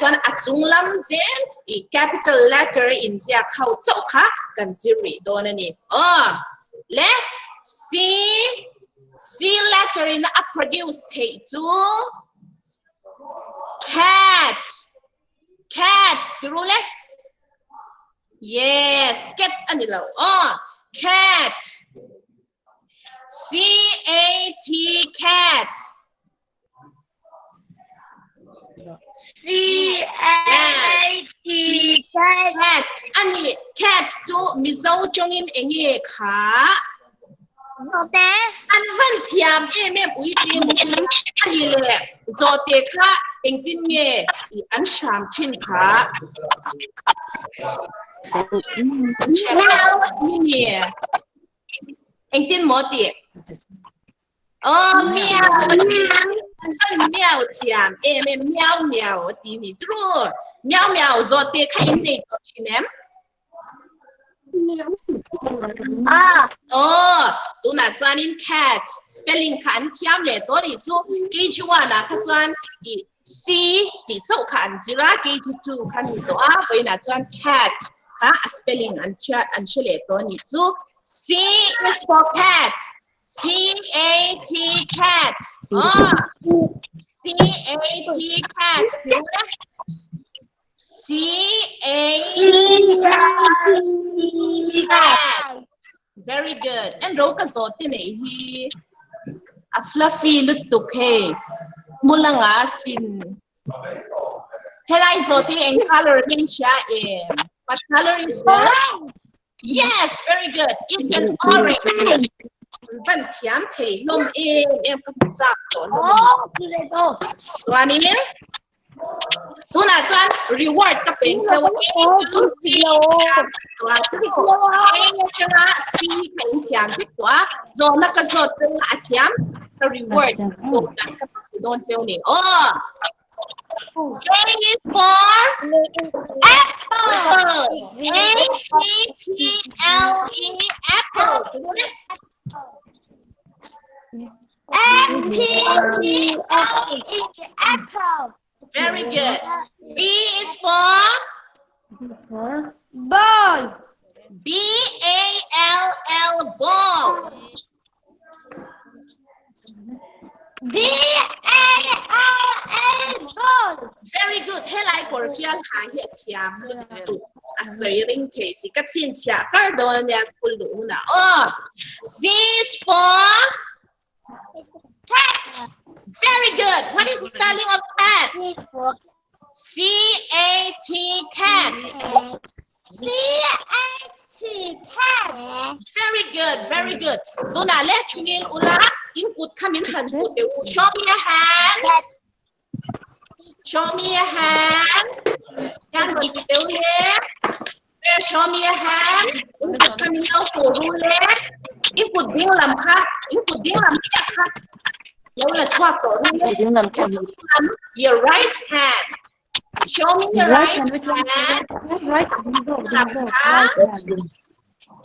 Chuan a chung lam zel i capital letter inziak ho chauh kha kan zir rih dawn a ni. Aw le C C letter in a produce theih chu cat cat ti ru le. Yes, cat a ni lo. Aw cat C A T cat. C A T cat. Cat ani cat chu Mizo tawngin enge kha? Zawhte. An van thiam em em ui te ani le zawhte kha engtin nge an hram thin kha? Meow. Ni engtin maw ti? Oh, meow. An meow thiam em em meow meow a ti ni tru. Meow meow zawhte kha in nei tawh thin em? Ah. Oh, tunah chuanin cat spelling kha an thiam leh tawh ni chu KG1 ah kha chuan i C tih chauh kha an zir a, KG2 kha ni tawh a, vawiinah chuan cat kha a spelling an chhiat an hre leh tawh ni chu. C is for cat. C A T cat. Oh. C A T cat. Đúng đấy. C A T cat. Very good. And ro ka zawt te nei hi a fluffy lutuk hei. Mulanga sin. Helai zawt hi eng color nge hria em? What color is this? Yes, very good. It's an orange. Van thiam thei hlawm em em ka hmu chak tawh hlawm. Chuanin tunah chuan reward ka peng cheu A to C thiam tuah chu A atanga C ka in thiam vek tawh a zawhna ka zawt cheu a thiam ka reward dan ka pe dawn cheu ni. Aw A is for apple. A P P L E apple. A P P L E apple. Very good. B is for ball. B A L L ball. B A L L ball. Very good. Helai kawr tial ha hi a thiam lutuk. A sawi ring thei si ka chhinchhiah kar dawn ania school duh hunah aw. C is for cat. Very good. What is the spelling of cat? C A T cat. C A T cat. Very good, very good. Tunah le chungin ula in kut kha min han hmuh teh u. Show me a hand. Show me a hand. Hian rawn ti teh u le. Where show me a hand. In kut kha min lo hmuh ru le. In kut ding lam kha, in kut ding lam chiah kha. Lo la chhuak tawh ru le. Ding lam kha. Your right hand. Show me your Right right hand, which one? hand. Right, ding zawk, ding zawk, right hand.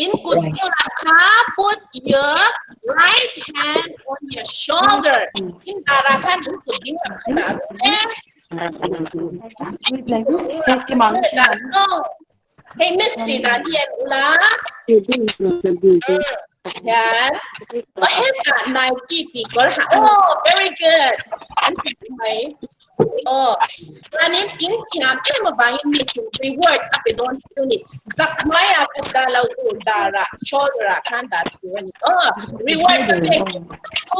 In kut ding lam kha put your right hand on your shoulder. In darah khan in kut ding lam kha dah ru le. Like this, okay, ma'am. Dah so. Hey Miss ti dan hian ula. Hian. Oh, hetah Nike tih kawr ha. Oh, very good. An ti mai. Oh, chuanin in thiam em avangin miss in reward a pe dawn chu ni. Zak hmaiah kut dah lo tur darah, shoulder ah khan dah tur a ni. Oh, reward ka pek chu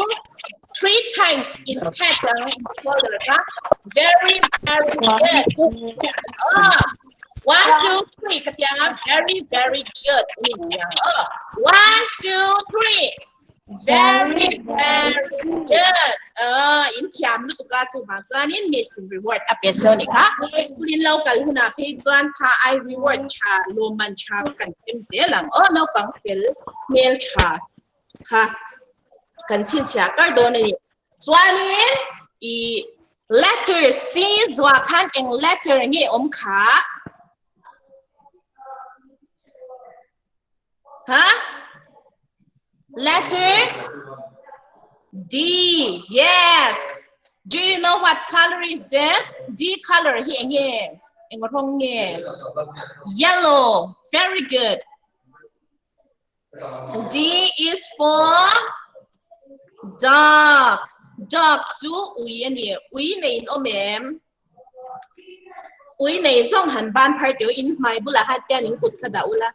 three times in pat ang shoulder kha. Very, very good. Oh, one, two, three ka tiang a very, very good ni tiang. Oh, one, two, three. Very, very good. In thiam lutuk a chu vang chuanin miss reward a pe chu ni kha. School in lo kal hunah phei chuan kha ai reward tha lawmman tha kan sem zel ang. Aw naupang fel hmel tha kha kan chhinchhiah kar dawn a ni. Chuanin i letter C zuah khan eng letter nge awm kha? Ha? Letter D. Yes. Do you know what color is this? D color hi enge? Eng rawng nge? Yellow. Very good. D is for dog. Dog chu ui a ni. Ui nei in awm em? Ui nei zawng han ban phar teu in hmai bulah khan tian in kut kha dah ula.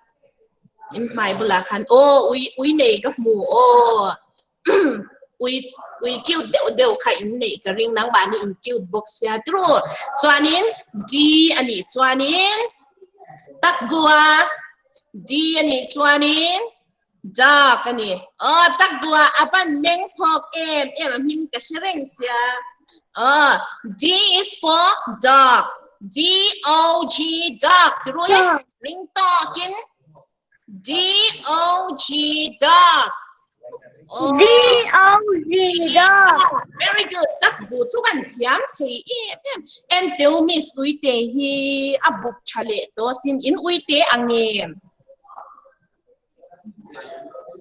In hmai bulah khan aw ui ui nei ka hmu aw. Ui ui cute deuh deuh kha in neih ka ring nangmahni in cute bawk sia tru. Chuanin D a nih chuanin takgua D a nih chuanin dog a ni. Aw takgua a van meng phawk em em a hming ka hre reng sia. Aw D is for dog. D O G dog ti ru le ring tawkin D O G dog. Oh. D O G dog. Very good. Tak bu chu kan thiam thei em em. En teu miss uite hi a buk tha leh to sin in uite angem.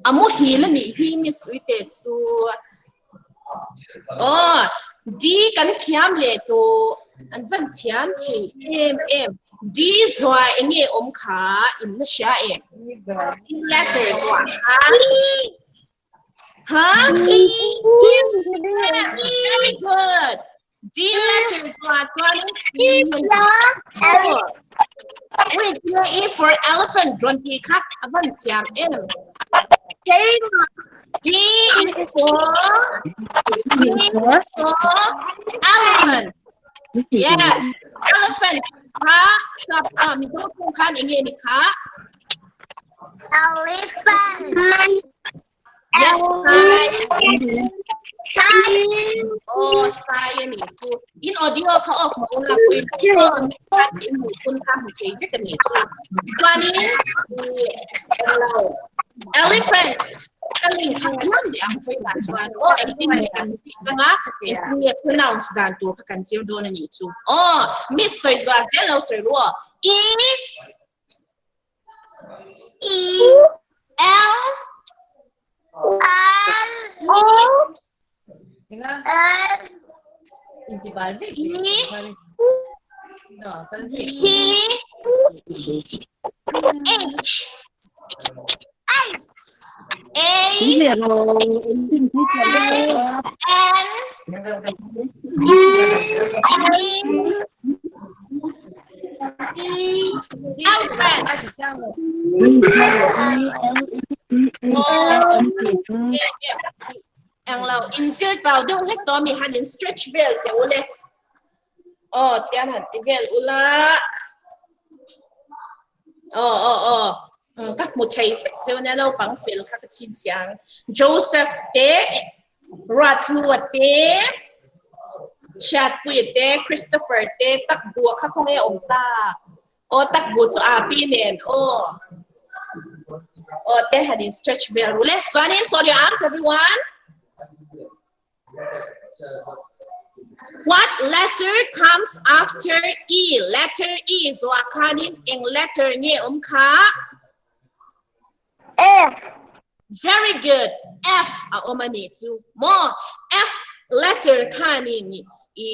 A muhil a nih hi miss uite chu. Oh, D kan thiam leh to an van thiam thei em em. D zua enge awm kha in la hria em? D letter zua kha. Ha? Yes, very good. D letter zua chuan E. Wait, E for elephant rawn ti kha a van thiam em? E is for E is for elephant. Yes, elephant kha sap a Mizo tawng khan enge ni kha? Elephant. Yes, sai. Oh, sai a nih chu. In audio kha off ma ula pui lo. Oh, mi khan in hmuh phun kha hmu thei vek a nih chu. Chuanin, englo. Elephant spelling kha kan lam leh ang vawilah chuan aw engtin nge kan tih anga engtin nge pronounce dan tur kha kan zir dawn a nih chu. Aw, miss sawi zuah zel lo sawi ru aw. E E L L O L E P H A N E Elephant. Oh, Ang lo in zir chau deuh hlek tawh mi han in stretch vel teh u le. Aw tian han ti vel ula. Aw aw aw. Ka hmu thei vek cheu nia naupang fel kha ka chhin chiang. Joseph te Ruathlua te Hriatpuia te Christopher te Takbua kha khawnge a awm ta. Aw Takbu chu Api nen aw. Aw te han in stretch vel ru le. Chuanin fold your arms everyone. What letter comes after E? Letter E zuah khanin eng letter nge awm kha? F. Very good. F a awm a nih chu. Maw? F letter khanin i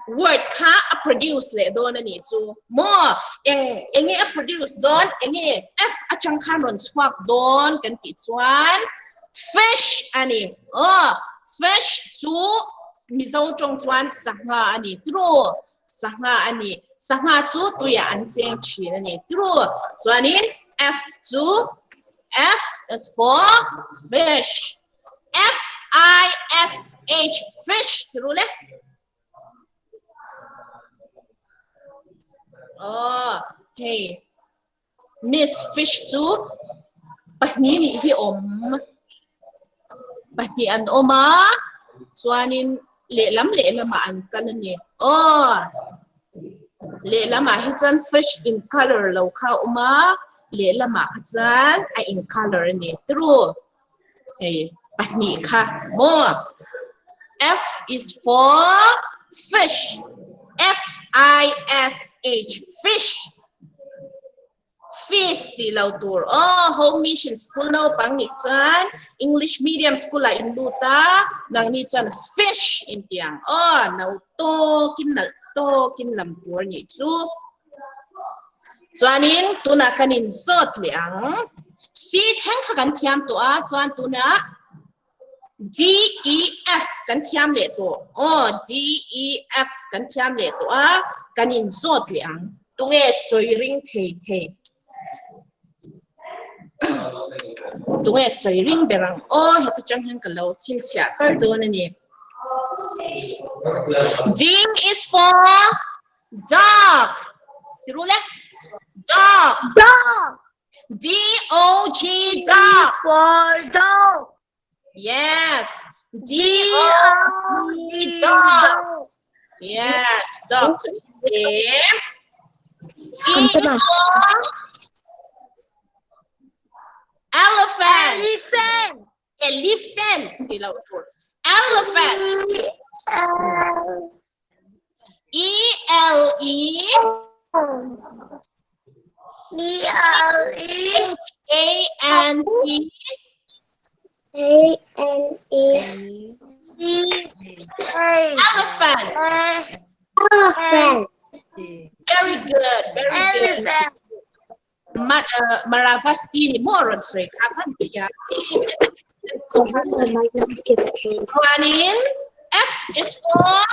word kha a produce leh dawn a nih chu. Maw? Eng enge a produce dawn? Enge F atang khan rawn chhuak dawn kan tih chuan fish a ni. Aw, fish chu Mizo tawng chuan sangha a ni. True, sangha a ni. Sangha chu tuiah an cheng thin a ni. True, chuanin F chu F is for fish. F I S H fish ti ru le. Oh, hei Miss fish chu pahnih nih hi awm. Pahnih an awm a, chuanin lehlam lehlamah an kal a ni. Oh, lehlamah hi chuan fish in color lo kha a awm a, lehlamah kha chuan a in color a ni. True. Hei pahnih kha maw? F is for fish. F I S H fish. Office tih lo tur aw. Home Mission School naupang nih chuan English medium school ah in lut a, nangni chuan fish in ti ang aw. No tawkin nalh tawkin lam tur nih chu. Chuanin tunah kan in zawt leh ang. C thleng kha kan thiam tawh a, chuan tunah D E F kan thiam leh tawh. Aw, D E F kan thiam leh tawh a, kan in zawt leh ang. Tunge sawi ring thei thei? Tunge sawi ring ber ang? Aw, heti chang hian ka lo chhinchhiah kar dawn a ni. D is for dog. Tirule? Dog. Dog. D O G dog. For dog. Yes. D O G dog. Yes, dog. E. E for elephant. Elephant. Elephant. Ti lo tur. Elephant. E L E L E E L E A N T A N E E A Elephant. Elephant. Very good. Very good. Elephant. Ma, Maravasti ni mo ron soi kha van tia. Chuanin F is for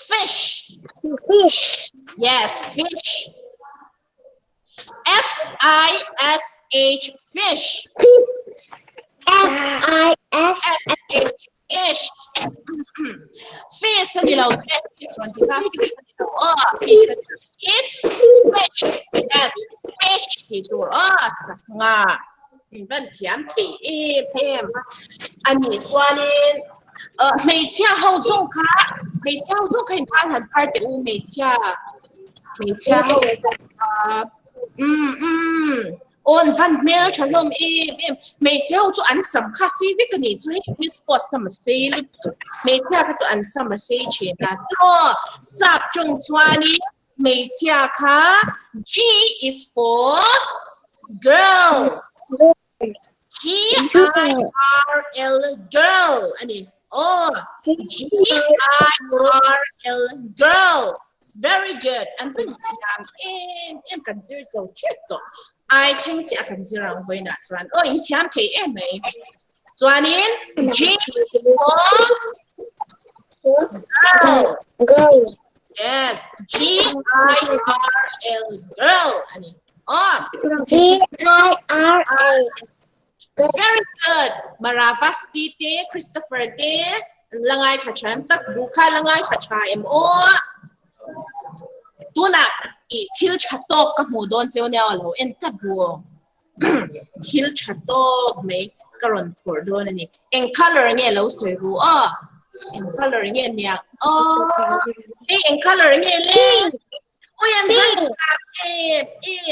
fish. Fish. Yes, fish. F I S H fish. F I S S H fish. Fish ani lo fish ron ti kha fish ani lo aw fish it's fish. Yes, fish ti tur aw sangha. Van thiam thei em em ani chuanin hmeichhia ho zawng kha hmeichhia ho zawng kha in khan han phar teh u hmeichhia hmeichhia ho kha um um awn van hmel tha hlawm em em hmeichhia ho chu an sam kha sei vek ani chu hei miss pawh sam a sei lutuk hmeichhia kha chu an sam a sei thin a tiraw sap tawng chuanin hmeichhia kha G is for girl G I R L girl ani aw G I R L girl very good an van thiam em em kan zir zo tep tawh ai thleng chiah kan zir ang vawiinah chuan aw in thiam thei em mai chuanin G for girl Girl. yes G I R L girl ani aw G I R L. Very good. Maravasti te, Christopher te, la ngai tha tha em tak bu kha la ngai tha tha em aw. Tuna i thil tha tawk ka hmu dawn cheu nia lo en tlat bu. Thil tha tawk mai ka rawn phawrh dawn a ni. Eng color nge lo sawi ru aw? Eng color nge niang aw? Hei eng color nge le? Ui an van thiam em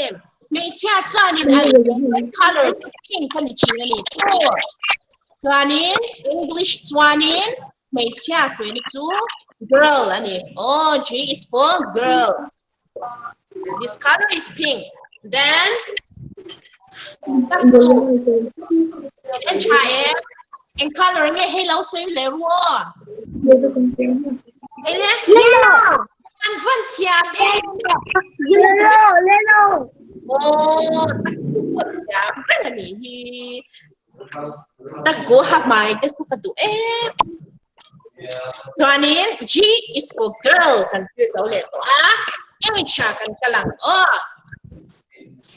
em. Hmeichhia chuanin an favorite color chu pink a ni thin a ni. Chuanin English chuanin hmeichhia sawina chu girl a ni. Aw G is for girl. This color is pink. Then en tha em. Eng color nge hei lo sawi leh ru aw. Hei le. Yellow. An van thiam em. Yellow. Yellow. Aw, tak pawh thiam reng a nih hi. Tak go ha hmai te chu ka duh em. Chuanin G is for girl kan thlir zo leh tawh a, H ah kan kal ang aw.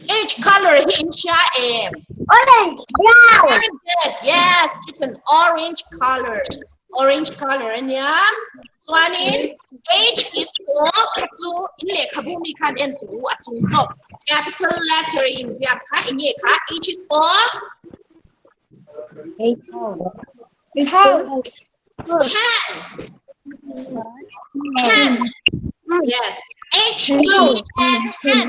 H color hi in hria em? Orange. Brown. Very good. Yes, it's an orange color. Orange color ania. Chuanin H is for kha chu in lehkhabu mi khan en tu a chung zawk. Capital letter in ziak kha enge kha H is for House. Hen. Hen. Yes. H E N hen.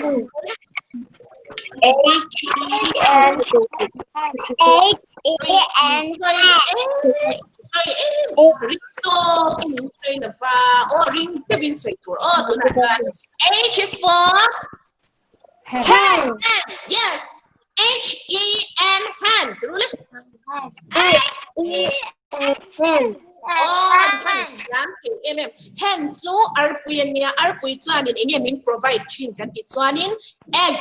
H E N H E N Sorry, eh, sorry, eh, ring to, in sorry na va, oh, ring te bin sorry tur, oh, tunah chuan H is for Hen. Hen. Yes. H E N hen. Đúng không? H E N hen. Oh, thiam thei em em. Hen chu arpui ania, arpui chuanin enge min provide thin kan tih chuanin egg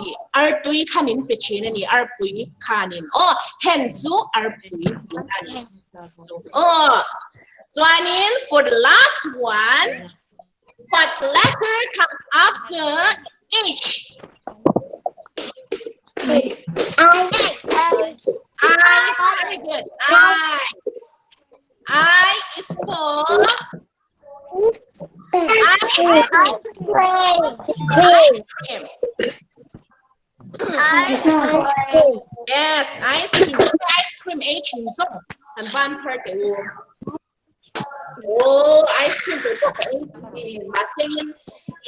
i artui kha min pe thin ani, arpui khanin. Oh, hen chu arpui tih ani. Oh, chuanin for the last one, what letter comes after H? I. I, very good. I. I is for ice cream. Ice cream. Ice cream. Yes, ice cream. Ice cream ei thin zawk kan ban thar teh u. Oh, ice cream te pawh ka ei thin. Mahse in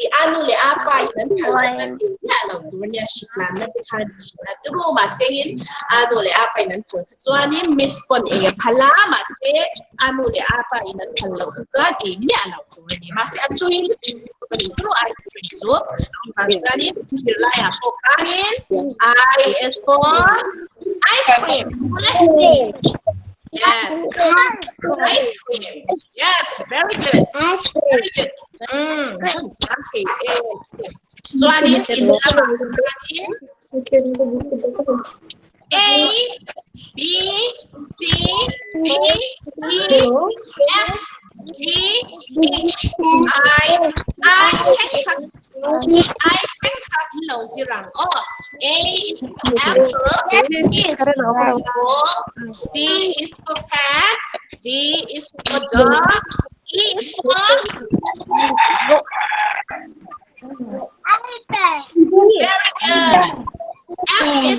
i anu leh a pa in an phal loh na tih miah lo tur nia hritlan na te khan thin a turu. Mahse in anu leh a pa in an phal kha chuanin miss pawn ei a phal a, mahse anu leh a pa in an phal loh kha chuan ei miah lo tur a ni. Mahse a tui lutuk a ni turu ice cream chu. Chuvang chuanin zirlaiah pawh khanin I is for ice cream. Yes. Ice cream. Yes, very good. Ice cream. Very good. Okay. Chuanin in lamah chuanin A B C D E F G H I I I kha in lo zir ang aw. A is for apple, B is for ball, C is for cat, D is for dog, E is for Elephant. Very good. F is